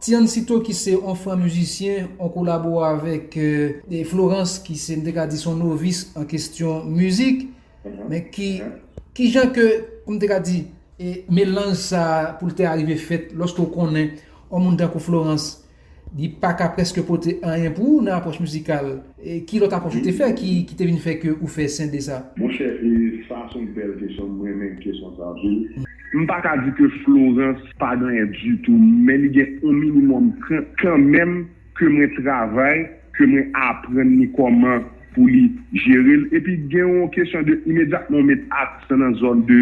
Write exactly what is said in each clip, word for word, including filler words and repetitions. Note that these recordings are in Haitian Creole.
Tiancito ki se yon frè mizisyen, yon kolabo avèk, euh, e Florence ki se, m te ka di, se yon novis an kesyon mizik, men ki, ki jan ke, m te ka di, e melanj sa pou l te arive fèt lòske w konnen yon moun tankou Florence, li pa ka prèske pote anyen pou ou nan apwòch mizikal? E ki lòt apwòch ou te fè ki, ki te vin fè ke ou fè Sende sa? Monchè, e sa se yon bèl kesyon, m renmen kesyon sa anpil. M pa ka di ke Florence pa gen anyen ditou, men li gen yon minimòm kan, kanmenm ke mwen travay, ke mwen aprann li kòman pou li jere l. Epi gen yon kesyon de imedyatman w met aksan nan zòn de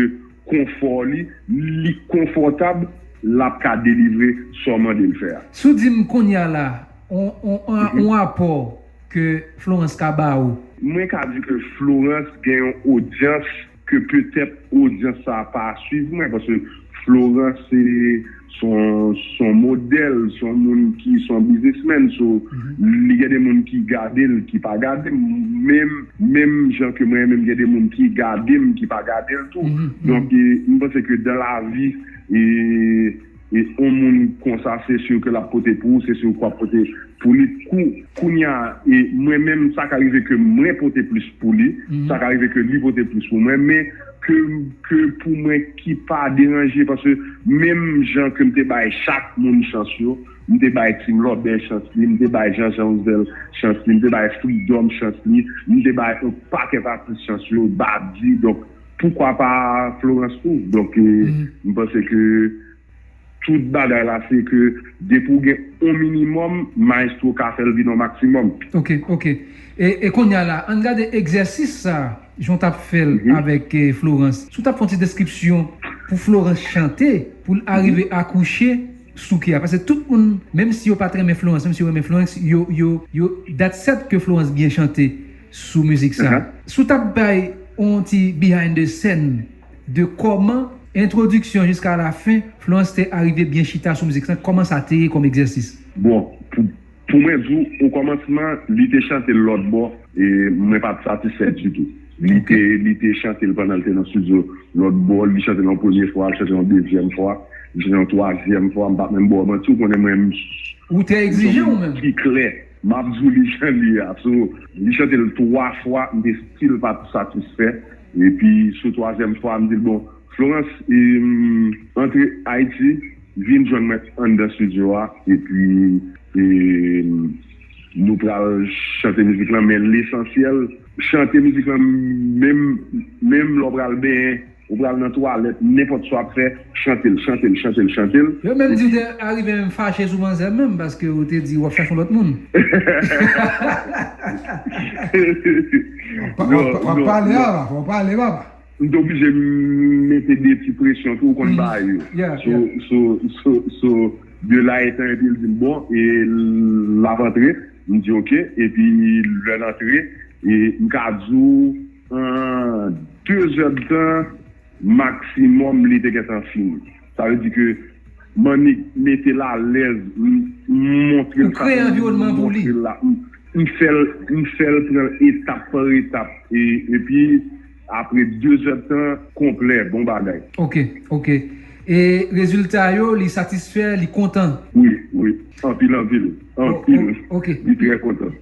konfò li, li konfòtab, l ap ka delivre sa w mande l fè a. Si w di m kounye a la, on, on, on, on apò ke Florence ka ba ou? Mwen ka di ke Florence gen yon odyans ke petèt odyans sa a pa swiv mwen, paske Florence se, se yon, se yon modèl, se yon moun ki se yon biznismenn, so, li gen de moun ki gade l, ki pa gade m, menm, menm jan ke mwen menm gen de moun ki gade m, ki pa gade l tou. Donk, e, m panse ke dans la vie, e, e yon moun konsa, se si ke l ap pote pou ou, se si ke w ap pote pou li. Kou, kounye a, e mwen menm, sa ka rive ke mwen pote plis pou li, sa ka rive ke li pote plis pou mwen, men ke, ke pou mwen ki pa deranje, paske menm jan ke m te bay chak moun chans yo, m te bay Team Lòbè chans li, m te bay Jean Jean Osdel chans li, m te bay Freedom chans li, m te bay yon pakèt atis chans yo, Babdy, donk, poukwa pa Florence tou? Donk, e, m panse ke tout bagay la, se ke depi w gen yon minimòm, maestro ka fè l vin yon maksimòm. Ok, ok. E, e kounye a la, ann gade egzèsis sa, jan w t ap fè l avèk, e, Florence. Si w t ap fè yon ti deskripsyon pou Florence chante, pou l arive akouche sou ke a. Paske tout moun, menm si yo pa t renmen Florence, menm si yo renmen Florence, yo, yo, yo, dat sèt ke Florence byen chante sou mizik sa. Si w t ap bay yon ti behind the scene de kòman entwodiksyon jiska la fen, Florence te arive byen chita sou mizik sa, kòman sa te ye kòm egzèsis? Bon, pou, pou mwen di w, okòmansman, li te chante l lòt bò, e mwen pa t satisfè ditou. Li te, li te chante l pandan l te nan estidyo lòt bò, li chante l yon premye fwa, li chante l yon dezyèm fwa, li chante l yon twazyèm fwa, m p ap menm ba w manti, ou konnen mwen, m, ou trè egzijan ou menm? Ki klè, m ap di w li jan li ye a. So, li chante l twa fwa, m te still pa t satisfè. Epi, sou twazyèm fwa, m di l, bon, Florence, e, m, antre Ayiti, vin jwenn mwen anndan estidyo a, epi, e, nou pral chante mizik lan, men lesansyèl, chante mizik lan, menm, menm lè w pral benyen, ou pral nan twalèt, nenpòt sa w ap fè, chante l, chante l, chante l, chante l. Yo menm di w te arive menm fache sou manzè menm, paske ou te di w ap chache yon lòt moun. W ap, w ap, w ap pale, papa, w ap pale, papa. M te oblije mete de ti presyon tou, ou konn bagay yo. So, so, so, so, de la etan, epi l di m, bon, e l ap antre. M di, ok. Epi lè l antre, e m ka di w, an de zè d tan, maksimòm, li te gentan fini. Sa vle di ke m annik mete l alèz, m, m montre l sa pou m montre l la. M, m fè l, m fè l pran l etap pa etap. E, epi, apre de zè d tan konplè, bon bagay. Ok, ok. E rezilta yo, li satisfè, li kontan? Wi, wi. Anpil, anpil. Anpil. Li trè kontan.